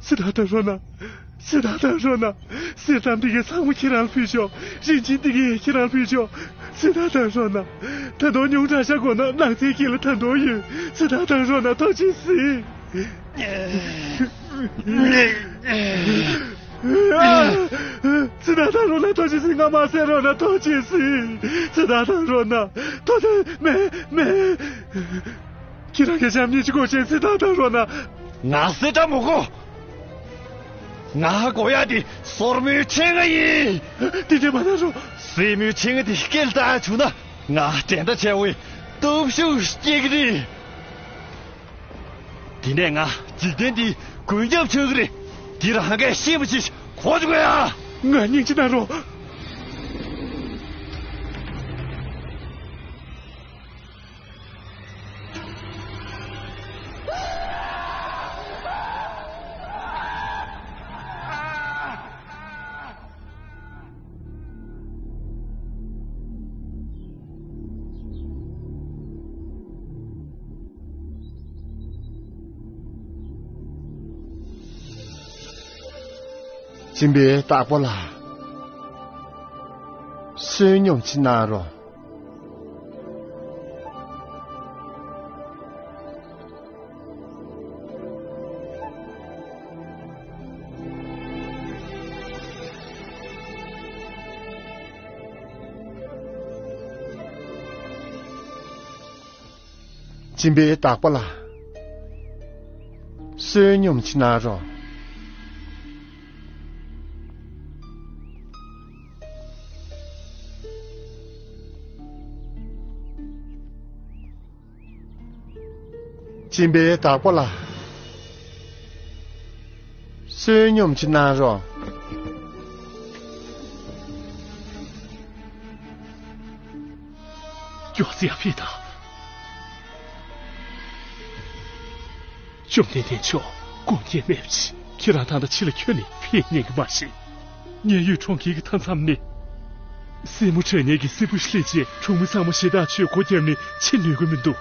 སི་ཐ་ཐ་རོ་ན། སི་ཐ་ཐ་རོ་ན། གསེར་ཐམ་འདི་གའི་ཚང་མ་ཁྱེད་རང་ལ་ཕུལ་ཆོག་རིན་ཆེན་འདི་གའི་ཁྱེད་རང་ལ་ཕུལ་ཆོག་སི་ཐ་ཐ་རོ་ན། ད་དུང་ཉུང་དྲགས་ཤག་གོ་ན་ནགས་ཚལ་དཀྱིལ་ལ་ད་དུང་ཡོད། སི་ཐ་ཐ་རོ་ན་ཐུགས་རྗེས་གཟིགས། ཚེ་ཐར་དང་རོ་ན་ཐུགས་རྗེ་གཟིགས། ང་མ་བསད་རོགས་གནང་། ཐུགས་རྗེ་གཟིགས། ཚེ་ཐར་དང་རོ་ན་ཐུགས་རྗེ། མེད། མེད། ཁྱེད་རང་གི་ཞབས་གཉིས་ཀྱི་སྒོ་ཆེན་ཚེ་ཐར་དང་རོ་ན། ང་གསེར་སྦྲམ་མོ་གོ། ང་དགོས་ཡ་དེ་སོར་མོའི་ཕྲེང་བ་ཡིན། དེ་འདྲ་མ་གནང་རོགས། སོར་མོའི་ཕྲེང་བ་དེ་སྐེ་ལ་བཏགས་བྱུང་ན་ང་འགྲན་ཟླ་ཆེ་བའི་སྟོབས་ཤུགས་སྐྱེ་གི་རེད། དེ་ནས་ང་འཇིག་རྟེན་འདིའི་མགོན་སྐྱབས་ཆགས་ཀྱི་རེད། འདི་རང་གིས་ཤེས་པ་ཞིག་གོ་བཅུག་ཡ། ང་སྙིང་རྗེ་གནང་རོགས། སྦྱིན་པའི་བདག་པོ་ལགས། བསོད་སྙོམས་ཅིག་གནང་རོགས། སྦྱིན་པའི་བདག་པོ་ལགས། བསོད་སྙོམས་ཅིག་གནང་རོགས། སྦྱིན་པའི་བདག་པོ་ལགས། བསོད་སྙོམས་ཅིག་གནང་རོགས། མགྱོགས་ཙམ་ཕེབས་དང་། བཅོམ་ལྡན་འདས་མཆོག་དགོངས་འགལ་མེད་པ་ཅིག་ཁྱེད་རང་ད་ལྟ་ཕྱི་ལ་ཁྱོན་ནས་ཕེབས་ཉན་གི་མ་རེད། མཉན་ཡོད་གྲོང་ཁྱེར་གྱི་མཐའ་མཚམས་ནས། སྲས་མོ་ཁྲ་ནས་ཀྱི་སྲིན་པོ་ཞིག་སླེབས་རྗེས་གྲོང་མི་ཚང་མ་ཞེ་དྲག་ཆོས་སྒོ་བརྒྱབ་ནས་ཕྱིན་ནུས་ཀྱི་མི་འདུག་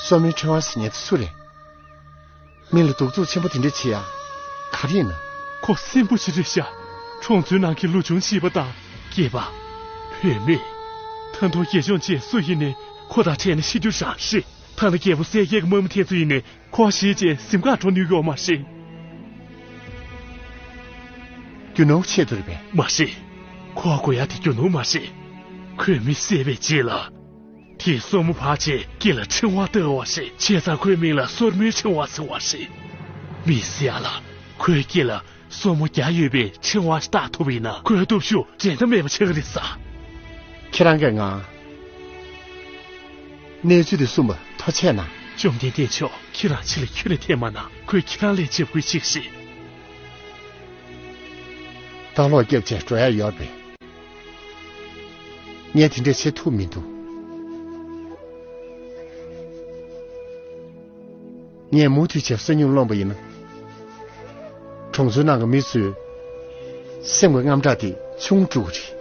སོར་མོའི་ཕྲེང་བ་ཟེར་མཁན་དེ་སུ་རེད། མི་ལ་གདུག་རྩུབ་ཆེན་པོ་དེ་འདྲ་བྱེད་ཡ། ག་རེ་ཡིན་ན། ཁོ་སྲིན་པོ་ཞིག་རེད་ཤག་གྲོང་ཚོའི་ནང་གི་ལོ་ཆུང་བྱིས་པ་དང་། སྐྱེས་པ། བུད་མེད། ད་དུང་རྒས་གཅོང་བཅས་སུ་ཡིན་ནའི་ཁོ་དང་འཕྲད་ན་ཤི་རྒྱུ་རང་རེད། ཐ་ན་རྒད་པོ་གསལ་རྒྱལ་གྱི་དམག་མི་དེ་ཚོ་ཡིན་ནའི་ཁོ་ཤི་རྗེས་གཟིམ་ཁར་འགྲོ་ནུས་ཡོད་མ་རེད། རྒྱུ་ནོར་ཆེད་དུ་རེད་པས། མ་རེད། ཁོ་དགོས་ཡ་དེ་རྒྱུ་ནོར་མ་རེད། ཁོས་མི་བསད་པའི་རྗེས་ལ། དེས་སོར་མོ་བར་བྱས་སྐེ་ལ་ཕྲེང་བ་བཏགས་པ་རེད། བྱས་ཙང་ཁོའི་མིང་ལ་སོར་མོའི་ཕྲེང་བ་ཟེར་བ་རེད། མི་བསད་ཡ་ལ་ཁོའི་སྐེ་ལ་སོར་མོ་བརྒྱ་ཡོད་པའི་ཕྲེང་བ་ཞིག་བཏགས་ཐུབ་པ་ཡིན་ན་ཁོའི་སྟོབས་ཤུགས་འགྲན་ཟླ་མེད་པ་ཆགས་ཀྱི་རེད་ས། ཁྱེད་རང་གིས་ང་གནས་ཚུལ་དེ་གསུངས་པ་ཐུགས་རྗེ་གནང་། བཅོམ་ལྡན་འདས་མཆོག་ཁྱེད་རང་ཕྱི་ལ་ཁྱོན་ནས་ཐད་མ་གནང་། ཁོས་ཁྱེད་རང་ལས་འཇབ་རྒོལ་བྱེད་ཀྱི་རེད། ལྟ་ལོག་རྒྱབ་བྱས་འགྲོ་ཡ་ཡོད་པས། ངས་དེ་འདྲས་བྱེད་ཐུབ་མི་འདུག་ངས་མུ་མཐུད་བྱས་བསོད་སྙོམས་སློང་པ་ཡིན་ན། གྲོང་ཚོའི་ནང་གི་མི་ཚོའི་སེམས་ཀྱི་དངངས་སྐྲག་དེ་ཆུང་འགྲོ་གི་རེད།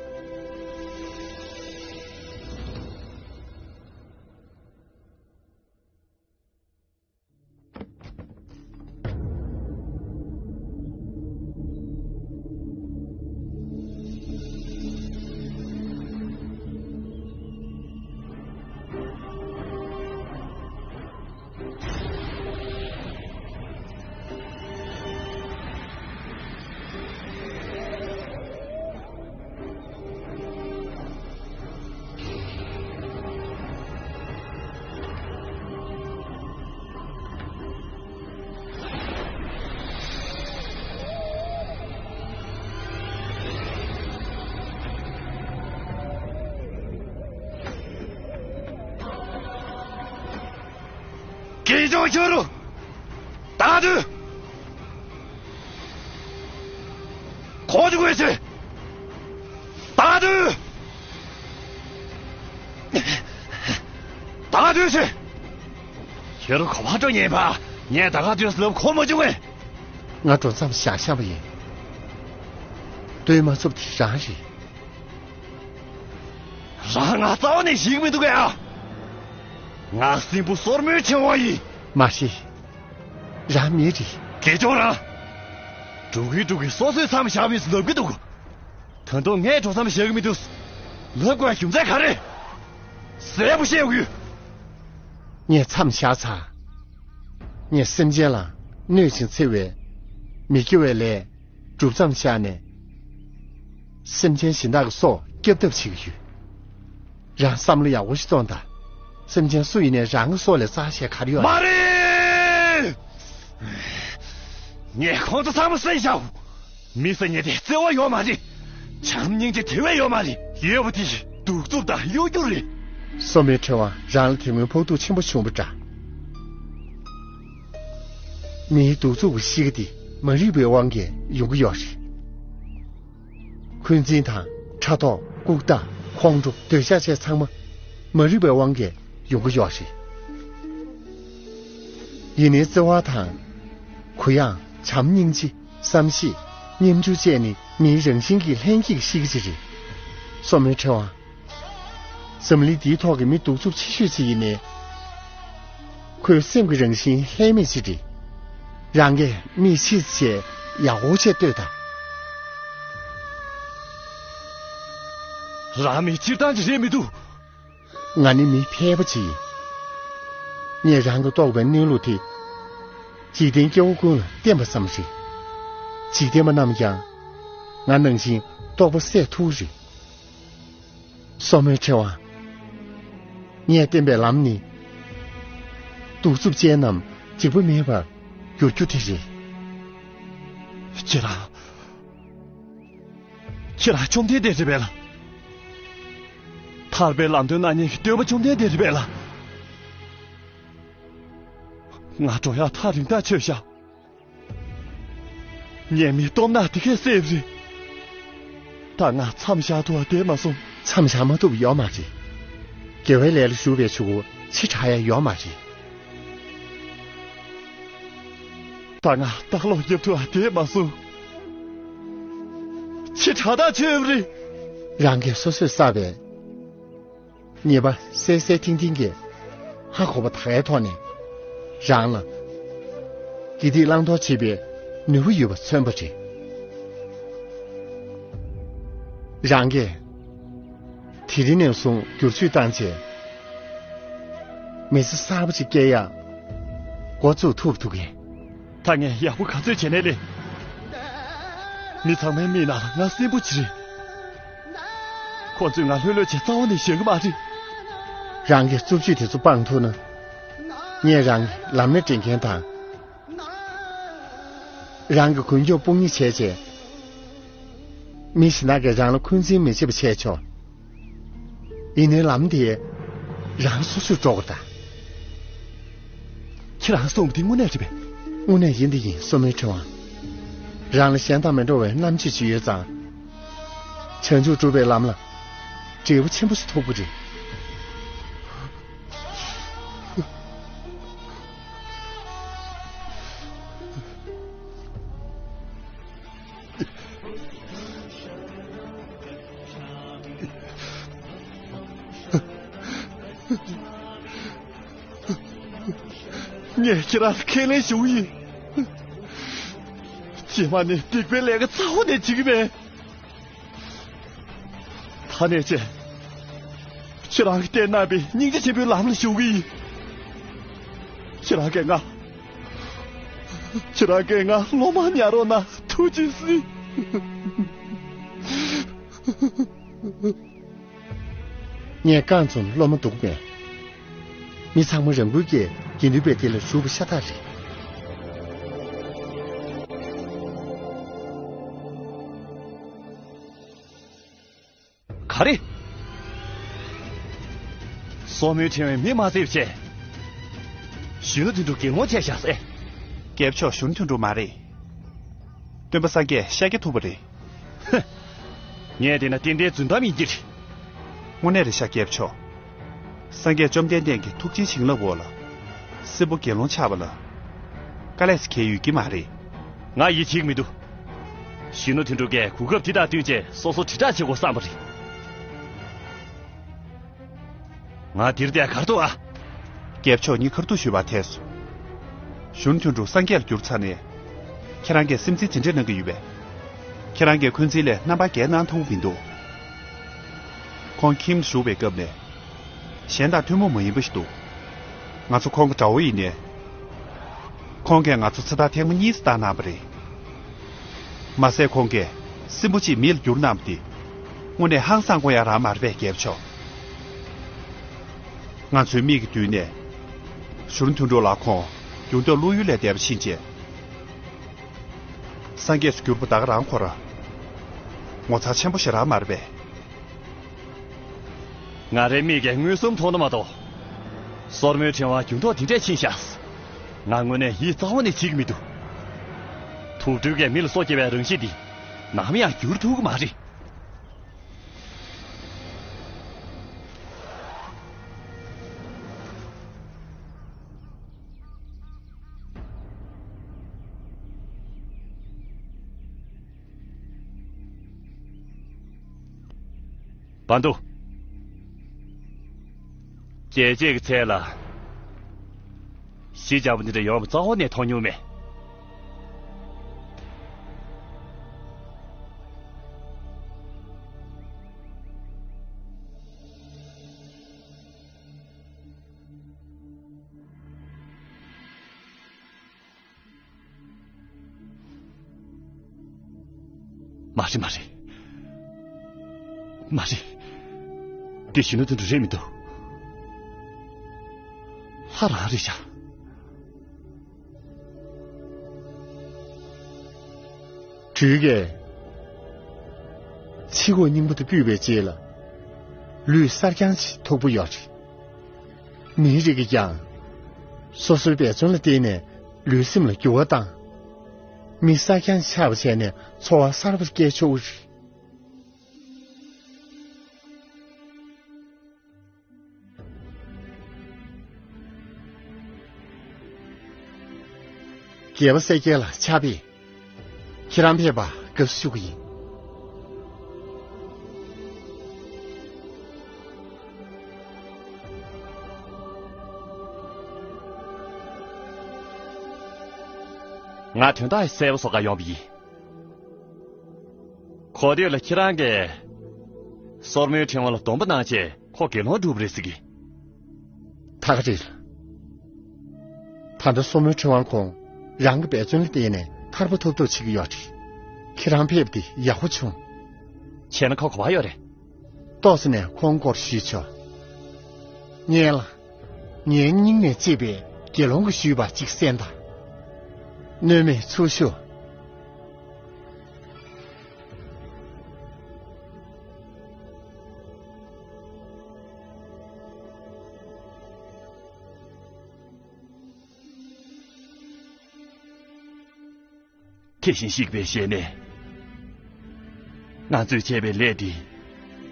དགེ་སྦྱོང་ཁྱོད་རུ་ད་དུས། ཁོང་ཚོ་དགོས་ཚེ། ད་དུས། ད་དུས་ཚེ། ཁྱོད་རུ་གོ་བ་སྤྲོ་ཉན་པ། ངས་ད་ག་དུས་ལབ་ཁོ་མ་བྱུང་ངས། ང་འགྲོ་མཚམས་བཞག་བཞག་པ་ཡིན། ལྟོས་མ་ཚུབ་དེ་རང་རེད། རང་ང་རྩ་བ་ནས་ཞིག་མི་འདུག་གས་ཨ། ང་སྲིན་པོ་སོར་མོའི་ཕྲེང་བ་ཡིན། མ་ཤེས། རང་མི་རེད། དགེ་སྦྱོང་རང་། འགྲོ་གི་འགྲོ་གི་སོ་སོའི་མཚམས་བཞག་མི་ལབ་གི་འདུག་ད་དུང་ངས་འགྲོ་མཚམས་བཞག་གི་མི་འདུག་ལབ་དགོས་རྒྱུ་མཚན་ག་རེ། གསལ་པོ་བཤད་དགོས། ངས་མཚམས་བཞག་ཚར། ངས་སེམས་ཅན་ལ་གནོད་ཅིང་འཚེ་བའི་མི་དགེ་བའི་ལས་སྒྲུབ་མཚམས་བཞག་ནས། སེམས་ཅན་གཞན་དག་གི་སྲོག་སྐྱབས་ཐབས་བྱེད་ཀྱི་ཡོད། རང་བསམ་བློ་ཡག་པོ་ཞིག་གཏོང་དང་། སེམས་ཅན་སུ་ཡིན་ནའི་རང་གི་སྲོག་ལས་རྩ་ཆེ་ག་རེ་ཡོད། མ་རེད། ངས་ཁོང་ཚོ་ཚང་མ་བསད་བཞག་མི་ཟེར་མཁན་དེ་བརྩེ་བ་ཡོད་མ་རེད། བྱམས་སྙིང་རྗེ་དེ་བས་ཡོད་མ་རེད། ཡོད་པ་དེ་གདུག་རྩུབ་དང་གཡོ་སྒྱུ་རེད། སོ་མའི་ཕྲེང་བ་རང་ལ་དེ་སྔོན་ཕོག་ཐུག་ཆེན་པོ་བྱུང་བ་འདྲ། མིའི་གདུག་རྩུབ་ཀྱི་གཤིས་ཀ་དེ་མ་རིག་པའི་དབང་གིས་ཡོང་གི་ཡོད་རེད། འཁོན་འཛིན་དང་ཕྲག་དོག་ལྐུགས་རྟགས་ཁོང་ཁྲོ་འདོད་ཆགས་བཅས་ཚང་མ་མ་རིག་པའི་དབང་གིས་ཡོང་གི་ཡོད་རེད། ཡིན་ནའི་བརྩེ་བ་དང་། གུ་ཡངས་བྱམས་སྙིང་རྗེ། བསམ་ཤེས། སྙོམས་འཇུག་བཅས་ནི་མིའི་རང་བཞིན་གྱི་ལྷན་སྐྱེས་ཀྱི་གཤིས་ཀ་ཅིག་རེད། སོ་མའི་ཕྲེང་བ། འཛམ་གླིང་འདིའི་ཐོག་གི་མི་གདུག་རྩུབ་ཆེ་ཤོས་ཅིག་ཡིན་ནའི། ཁོའི་སེམས་ཀྱི་རང་བཞིན་ལྷད་མེད་ཅིག་རེད། རང་གིས་མིག་ཕྱེས་བྱས་ཡག་པོ་བྱས་ལྟོས་དང་། རང་མི་སྤྱིར་བཏང་ཅིག་རེད་མི་འདུག་ང་ནི་མི་ཕལ་པ་ཅིག་ཡིན། ངས་རང་གི་རྟོགས་པའི་གནས་ལུགས་དེ། འཇིག་རྟེན་སྐྱེ་བོ་ཀུན་ལ་བསྟན་པ་ཙམ་རེད། འཇིག་རྟེན་པ་རྣམས་ཀྱང་ང་ནང་བཞིན་རྟོགས་པ་སད་ཐུབ་རེད། སོ་མའི་ཕྲེང་བ། ངས་བསྟན་པའི་ལམ་ནི། གདུག་རྩུབ་ཅན་རྣམས་འཇིགས་པ་མེད་པར་འགྱུར་རྒྱུ་དེ་རེད། ཁྱེད་རང་། ཁྱེད་རང་བཅོམ་ལྡན་འདས་རེད་པས་ལ། ཐར་པའི་ལམ་སྟོན་གནང་མཁན་གྱི་སྟོན་པ་བཅོམ་ལྡན་འདས་རེད་པས་ལ། ང་འགྲོ་ཡག་ཐག་རིང་ཐག་ཆོད་ཤག་ངས་མི་སྟོབས་ནག་དེ་གས་བསད་པ་རེད། ད་ང་མཚམས་བཞག་ཐུབ་པ་བསྡད་མ་སོང་། མཚམས་བཞག་མ་ཐུབ་ཡོད་མ་རེད། དགེ་བའི་ལས་ལ་ཞུགས་པའི་ཆུ་བོ་ཕྱི་དྲག་ཡ་ཡོད་མ་རེད། ད་ང་ལྟག་ལོག་རྒྱབ་ཐུབ་པ་བསྡད་མ་སོང་། ཕྱི་དྲག་ཐག་ཆོད་པ་རེད། རང་གིས་སོ་སོས་བསགས་པའི། ཉེས་པ་སད་སད་ཐིང་ཐིང་གིས་ཧ་གོ་བ་ད་གའི་ཐོག་ནས་རང་ལ་དགེ་སྡིག་བླང་དོར་བྱེད་པའི་ནུས་པ་ཡོད་པ་མཚོན་པ་རེད། རང་གིས་དེ་རིང་ནས་བཟུང་བསྒྱུར་བཅོས་བཏང་རྗེས་མི་ཚེ་གསར་པ་ཅིག་སྐྱེལ་ཡག་འགོ་བཙུགས་ཐུབ་ཐུབ་གས། ད་ངས་ཡག་པོ་ག་ཚོད་བྱས་ནའི་ལས། མི་ཚང་མའི་མིག་ནང་ལ་ང་སྲིན་པོ་ཅིག་རེད། ཁོ་ཚོས་ང་ལྷོད་ལྷོད་བྱས་རྩ་བ་ནས་བཞེངས་གི་མ་རེད། རང་གི་རྩུབ་སྤྱོད་དེ་ཚོ་སྤང་ཐུབ་ན། ངས་རང་གི་ལམ་སྣེ་འདྲེན་མཁན་དང་། རང་གི་གུན་སྐྱོབ་དཔུང་གཉེན་བྱས་རྗེས། མི་གཞན་དག་གིས་རང་ལ་འཁོན་འཛིན་མི་བྱེད་པ་བྱས་ཆོག་ཡིན་ནའི་ལམ་དེ་རང་སོ་སོས་དཀྲོག་དགོས་ད། ཁྱེད་རང་གསུངས་པ་དེ་དངོས་གནས་རེད་པས། དངོས་གནས་ཡིན་དེ་ཡིན། སོ་མའི་ཕྲེང་བ། རང་ལ་གཞན་དང་མི་འདྲ་བའི་རྣམ་དཔྱོད་ཅིག་ཡོད་ཙང་། བྱང་ཆུབ་སྒྲུབ་པའི་ལམ་ལ་འབྲས་བུ་ཆེན་པོ་ཞིག་ཐོབ་ཀྱི་རེད། ངས་ཁྱེད་རང་ལ་ཁས་ལེན་ཞུ་གི་ཡིན། རྗེས་མ་ནས་སྡིག་པའི་ལས་ཀ་ཚ་བོ་ནས་བྱེད་ཀྱི་མེད། ད་ནས་བྱས། ཁྱེད་རང་གིས་བསྟན་གནང་བའི་སྙིང་རྗེ་ཆེན་པོའི་ལམ་ལ་ཞུགས་ཀྱི་ཡིན། ཁྱེད་རང་གིས་ང་། ཁྱེད་རང་གིས་ང་སློབ་མ་ཉར་རོགས་གནང་། ཐུགས་རྗེ་གཟིགས། ངས་རྐང་བཙུགས་ན་སློབ་མ་སྡུག་མེད། མི་ཚང་མ་རང་འགུལ་གྱིས་དགེ་འདུན་པའི་སྡེ་ལ་ཞུགས་པ་ཤ་སྟག་རེད། ག་རེ། སོར་མོའི་ཕྲེང་བས་མི་མ་བསད་པ་བྱས། གཞོན་ནུ་དོན་གྲུབ་དགེ་སློང་བྱས་བཞག་ཟེར། རྒྱལ་པོ་མཆོག་གཞོན་ནུ་དོན་གྲུབ་མ་རེད། སྟོན་པ་སངས་རྒྱས་ཤཱཀྱ་ཐུབ་པ་རེད། ཧ། ངས་བལྟས་ན་ཏན་ཏན་རྫུན་གཏམ་ཡིན་གྱི་རེད། དངོས་གནས་རེད་ཤག་རྒྱལ་པོ་མཆོག་སངས་རྒྱས་བཅོམ་ལྡན་འདས་ཀྱི་ཐུགས་རྗེའི་བྱིན་རླབས་འོག་ལ། སྲིན་པོ་དགེ་སློང་ཆགས་པ་ལ། དཀའ་ལས་ཤིག་ཁེལ་ཡོད་ཀྱི་མ་རེད། ང་ཡིད་ཆེས་མི་འདུག་གཞོན་ནུ་དོན་གྲུབ་ཀྱིས་གོ་སྐབས་དེ་དང་བསྟུན་བྱས་སོ་སོ་དྲིལ་བསྒྲགས་བྱེད་དགོས་བསམ་པ་རེད། ང་འདིར་བསྡད་གར་འདུག་ཨ། རྒྱལ་པོ་མཆོག་ཉིད་ཁ་ཐུག་ཞུས་པ་ཐལ་སོང་། གཞོན་ནུ་དོན་གྲུབ་སངས་རྒྱས་ལ་གྱུར་ཚར་ནས། ཁྱེད་རང་གིས་སེམས་ཅན་ཇི་འདྲ་གནང་གི་ཡོད་པས། ཁྱེད་རང་གིས་འཁོན་འཛིན་ལས་རྣམ་པ་བརྒྱད་གནང་ཐུབ་ཀྱི་མི་འདུག་ཁོང་ཁྱིམ་དུ་བཞུགས་པའི་སྐབས་ནས། གཞན་དང་ཐུན་མོང་མ་ཡིན་པ་ཞིག་འདུག་ང་ཚོ་ཁོང་གི་དགྲ་བོ་ཡིན་ནའི། ཁོང་གིས་ང་ཚོ་ཚེ་ཐར་ཐེངས་མ་གཉིས་སུ་བཏང་གནང་བ་རེད། མ་ཟད་ཁོང་གིས་སྲིན་པོ་གཅིག་མི་ལ་བསྒྱུར་གནང་བ་དེ། དངོས་གནས་ཧང་སང་དགོས་ཡ་རང་མ་རེད་པས་རྒྱལ་པོ་མཆོག་ང་ཚོའི་མིག་གི་མདུན་ནས། གཞོན་ནུ་དོན་གྲུབ་ལགས་ཁོང་རྒྱུ་འབྲས་བློ་ཡུལ་ལས་འདས་པ་ཕྱིན་ཆད། སངས་རྒྱས་སུ་གྱུར་པ་ད་ག་རང་ཁོ་རང་ངོ་མཚར་ཆེན་པོ་ཞེ་དྲག་མ་རེད་པས། ང་རའི་མིག་གིས་མངོན་སུམ་མཐོང་ན་མ་གཏོགས། སོར་མོའི་ཕྲེང་བ་འགྱུར་ལྡོག་འདི་འདྲས་ཕྱིན་བཞག་ང་དངོས་གནས་ཡིད་གཙང་བོ་ནས་བྱེད་ཀྱི་མི་འདུག་དུག་སྦྲུལ་གྱིས་མི་ལ་སོ་སྐྱེ་བའི་རང་གཤིས་འདི་ནམ་ཡང་འགྱུར་ཐུབ་ཀྱི་མ་རེད། བར་དུ། རྒྱལ་བྱེད་ཀྱི་ཚལ་ལ། གཞི་བཅག་པ་འདི་འདྲ་ཡོང་བ་རྩ་བ་ནས་མཐོང་མྱོང་མེད། མ་རེད་མ་རེད། མ་རེད། འདི་གཞོན་ནུ་དོན་གྲུབ་རེད་མི་འདུག་ལྷ་རང་རེད་ཤག་སྦྲུལ་གྱིས་ཕྱི་ཁོག་རྙིང་པ་དེ་སྤུད་པའི་རྗེས་ལ། ལུས་གསར་རྐྱང་ཞིག་ཐུག་པོ་ཡོད་རེད། མིའི་རིགས་ཀྱིས་ཀྱང་། སོ་སོའི་འབད་བརྩོན་ལ་བརྟེན་ནས་ལུས་སེམས་ལ་འགྱུར་བ་བཏང་། མི་གསར་རྐྱང་ཆགས་པ་བྱས་ནས་འཚོ་བ་གསར་པ་སྐྱེལ་ཆོག་གི་རེད། རྒྱལ་པོ་གསལ་རྒྱལ་ལ་ཕྱག་དཔེ། ཁྱེད་རང་ཕེབས་པར་དགའ་བསུ་ཞུ་གི་ཡིན། ང་དོན་དག་གསལ་པོ་བཟོ་གར་ཡོང་བ་ཡིན། གོ་ཐོས་ལ་ཁྱེད་རང་གིས་སོར་མོའི་ཕྲེང་བ་ལ་སྡོམ་པ་གནང་རྗེས་ཁོ་དགེ་སློང་བསྒྲུབས་པ་རེད་ཟེར་གི། ད་ག་རེད། ད་ལྟ་སོར་མོའི་ཕྲེང་བ་ཁོང་རང་གི་འབད་བརྩོན་ལ་བརྟེན་ནས་ཐར་པ་ཐོབ་ཐབས་བྱེད་ཀྱི་ཡོད་རེད། ཁྱེད་རང་ཕེབས་ཏེ་ཡག་པོ་བྱུང་། བྱས་ན་ཁོ་ག་པར་ཡོད་རེད། ཏོག་ཙམ་ནས་ཁོང་སྐོར་ཞུས་ཆོག་ངས་ལ། ངའི་སྙིང་ནས་གཅེས་པའི་དགེ་སློང་གིས་ཞུས་པ་གཅིག་གསན་དང་། གནོད་མེད་ཚུར་ཤོག་དེ་བཞིན་གཤེགས་པའི་ཞལ་ནས། ང་ཚོས་བྱས་པའི་ལས་འདི།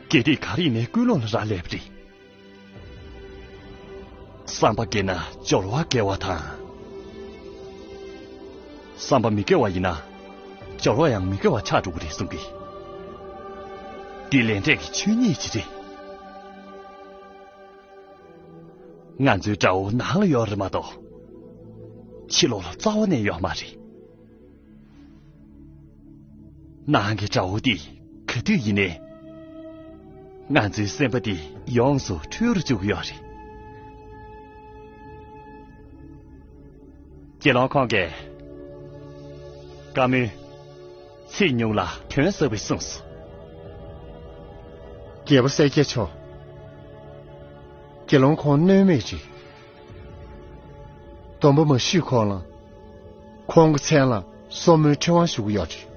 དགེ་སྡིག་ག་རེ་ཡིན་ནའི་ཀུན་སློང་ལ་རག་ལས་པ་རེད། བསམ་པ་དགེ་ན་སྦྱོར་བ་དགེ་བ་དང་། བསམ་པ་མི་དགེ་བ་ཡིན་ན། སྦྱོར་བ་ཡང་མི་དགེ་བ་ཆགས་འགྲོ་གི་རེད་གསུང་གི། འདི་ལས་འབྲས་ཀྱི་ཆོས་ཉིད་ཅིག་རེད། ང་ཚོའི་དགྲ་བོ་ནང་ལ་ཡོད་རེད་མ་གཏོགས། ཕྱི་ལོགས་ལ་རྩ་བ་ནས་ཡོད་མ་རེད། ནང་གི་དགྲ་བོ་འདི་ག་དུས་ཡིན་ནའི། ང་ཚོའི་སེམས་པ་འདི་ཡོངས་སུ་འཁྲུལ་རུ་བཅུག་ཡོད་རེད། དགེ་སློང་ཁོང་གིས། བཀའ་མོལ། ཚིག་ཉུང་ལ་དོན་ཟབ་པའི་གསུངས་སོ། རྒྱལ་པོ་སེར་སྐྱའི་མཆོག་དགེ་སློང་ཁོང་གནོད་མེད་ཅིག་སྡོམ་པ་མ་ཞུས་གོང་ལ། ཁོང་གི་མཚན་ལ་སོར་མོའི་ཕྲེང་བ་ཞུ་གི་ཡོད་རེད།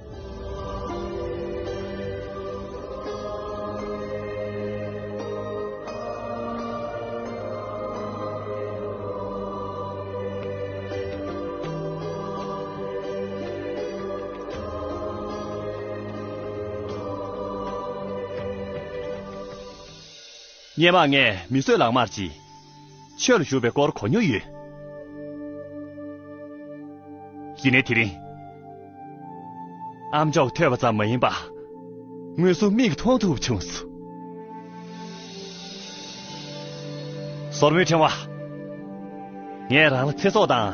སྔོན་མ་ངས་མི་བཟོས་ལག་དམར་གྱིས་ཆོས་ལ་ཞུགས་པའི་སྐོར་གོ་མྱོང་ཡོད། ཡིན་ནའི་དེ་རིང་ཨ་མཆོག་ཐོས་པ་ཙམ་མ་ཡིན་པར་དངོས་སུ་མིག་གིས་མཐོང་ཐུབ་བྱུང་སོང་། སོར་མོའི་ཕྲེང་བ། ངས་རང་ལ་ཚེ་སྲོག་དང་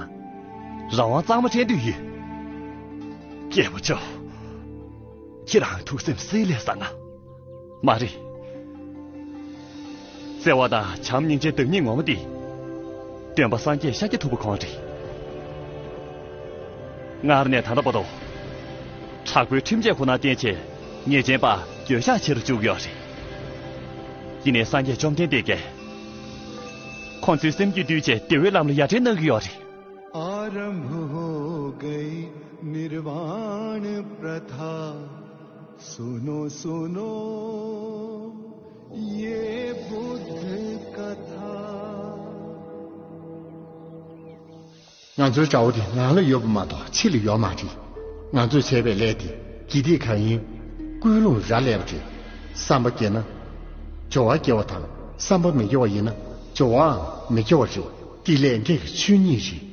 རང་དབང་གཙང་མ་སྤྲད་འདོད་ཡོད། རྒྱལ་པོ་མཆོག་ཁྱེད་རང་ཐུགས་སེམས་བསིལ་ལས་བཟང་ང་། མ་རེད། བརྩེ་བ་དང་བྱམས་སྙིང་རྗེའི་བདག་ཉིད་ངོ་མ་འདི། སྟོན་པ་སངས་རྒྱས་ཤཱཀྱ་ཐུབ་པ་ཁོང་རེད། སྔར་ནས་ད་ལྟ་བར་དུ། དྲག་པོའི་ཁྲིམས་ཆད་ཁོ་ན་བསྟན་བྱས་ཉེས་ཅན་པ་འགྱོད་བཤགས་བྱེད་རུ་བཅུག་ཡོད་རེད། ཡིན་ནའི་སངས་རྒྱས་བཅོམ་ལྡན་འདས་ཀྱིས་ཁོང་ཚོའི་སེམས་རྒྱུད་བསྡུས་བྱས་བདེ་བའི་ལམ་ལ་ཡར་འདྲེན་གནང་གི་ཡོད་རེད། आरंभ हो गई निर्वाण प्रथा। सुनो सुनो ये बुद्ध कथा। ང་ཚོའི་དགྲ་བོ་དེ་ནང་ལ་ཡོད་པ་མ་གཏོགས་ཕྱི་ལ་ཡོད་མ་རེད། ང་ཚོས་བྱས་པའི་ལས་དེ་དགེ་སྡིག་གང་ཡིན་ཀུན་སློང་རག་ལས་པ་རེད། བསམ་པ་སྐྱེས་ན་སྦྱོར་བ་སྐྱེ་བ་དང་བསམ་པ་མི་སྐྱེ་བ་ཡིན་ན་སྦྱོར་བའང་མི་སྐྱེ་བ་རེད། འདི་ལས་འདི་གི་ཆོས་ཉིད་རེད།